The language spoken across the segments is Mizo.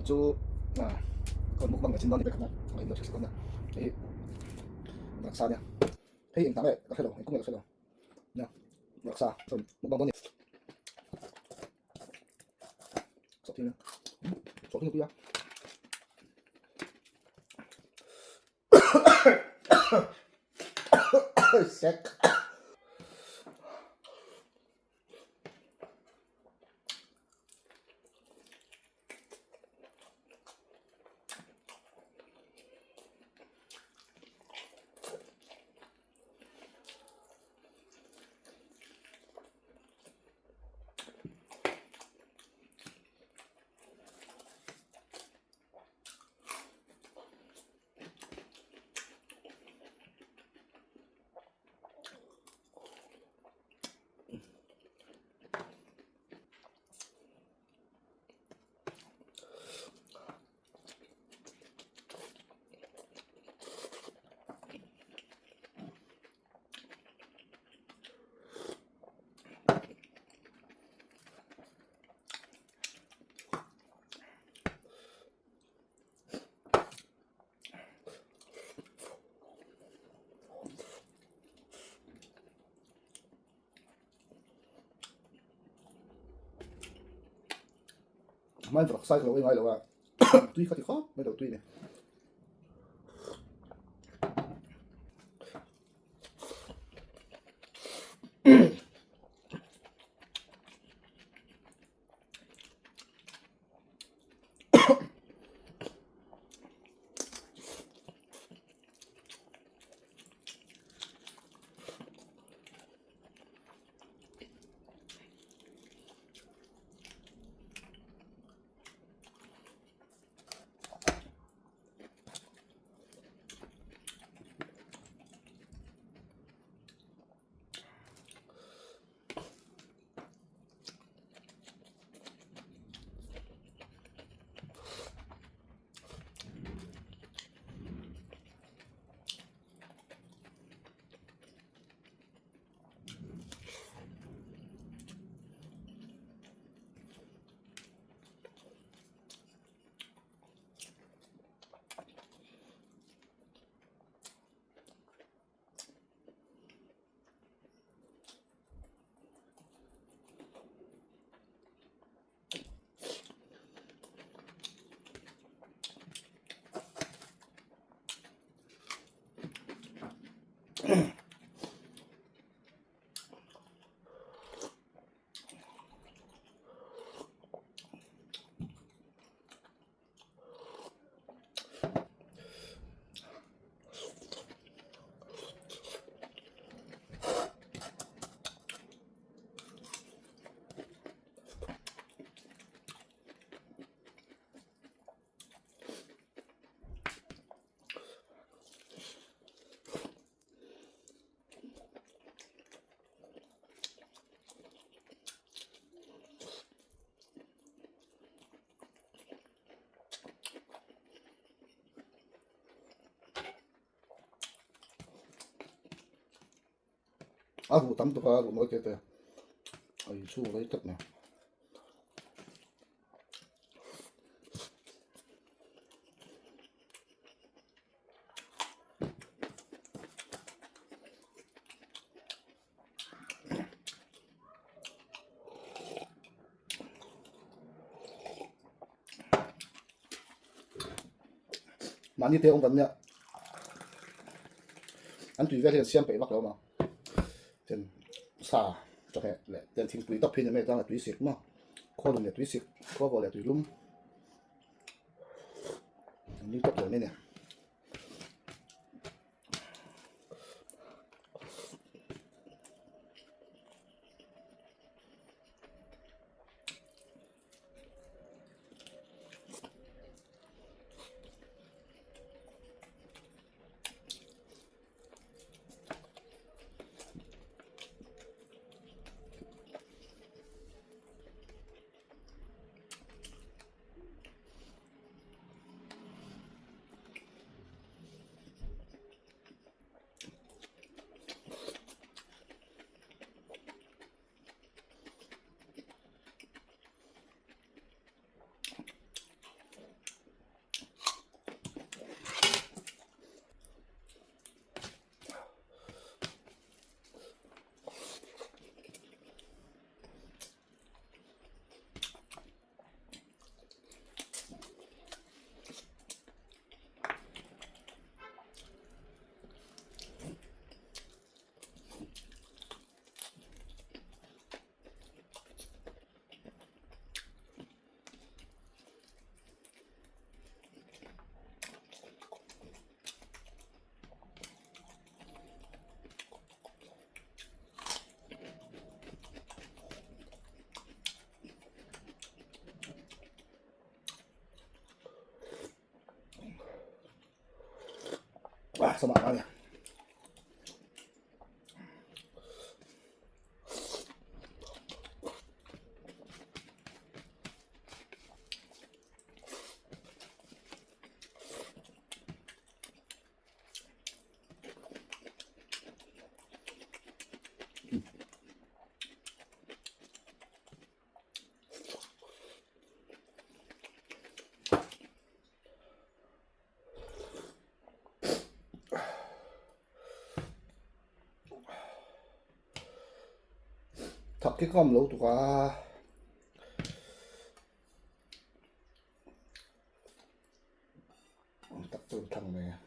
chu ka mukbang leh chin dawn ni vek a in lo hre dawn nia hei vawksa nia hei eng hnah nge ka hre lo eng kawng nge ka hre lo nia vawksa chuan mukbang dawn ni sawhthing sawhthing a tui a. Sek. Hmain vawk sai ka lo ei ngai lo a tui kha ti khawp mai lo tui ni. A ruh tam tuk a a ruh nawi te te a inchhung rei tlat mai. Mahni te awm kan nia an tui vel hi an siam peih vak lo maw ten sa chawhmeh leh ten thingpui tawp hi ni mai atanga tui sik maw khaw lum leh tui sik khaw vawh leh tui lum an nui tawp lo mai a ni. Sama a ni. Thak khi ka awm lo tuk a. Tak chu thlang mai a.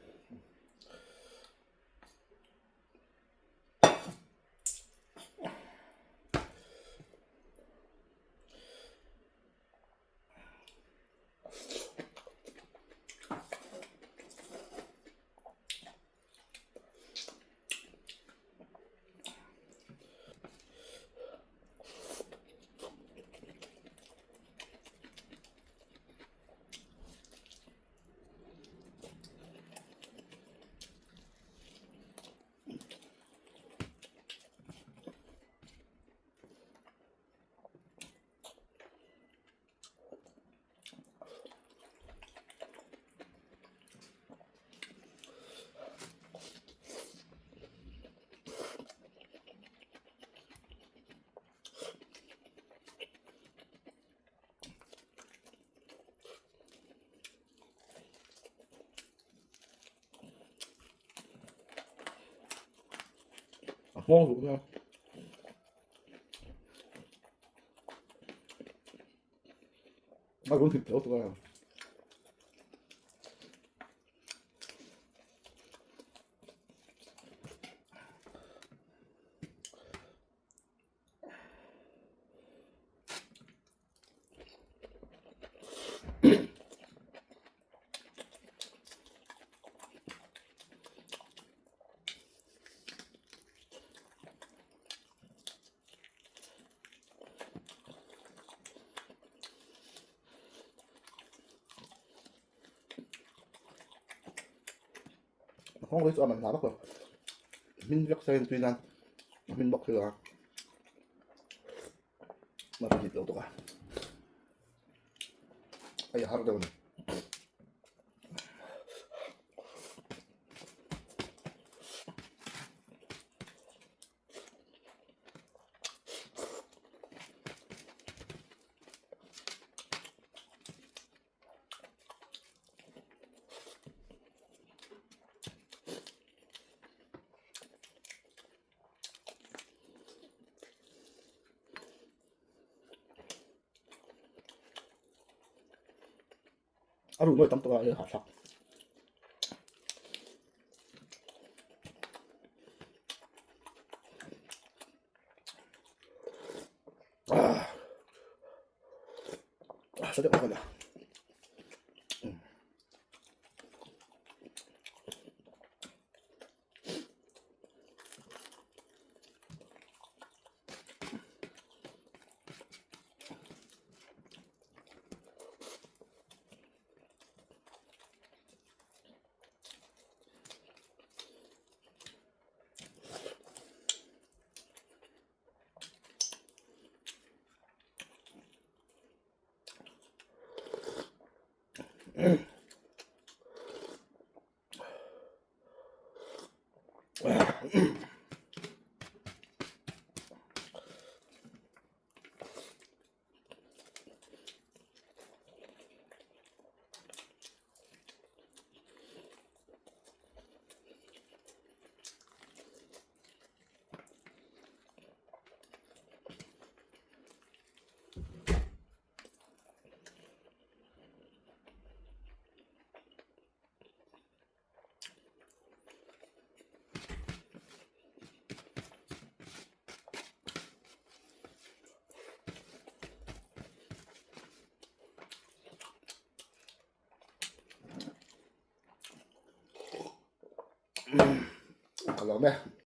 A nghawng duh nia. A run hip lo tuk a. Nghawng hi chu a man hla vak lo. Hmin vek se tui nan hmin bawk thil a. Ma hit lo tuk a. Ai har deuh ni. A ruh nawi tam tak a hei hahthlak. Ah, sa deuh bawk a nia. Ka lawm e.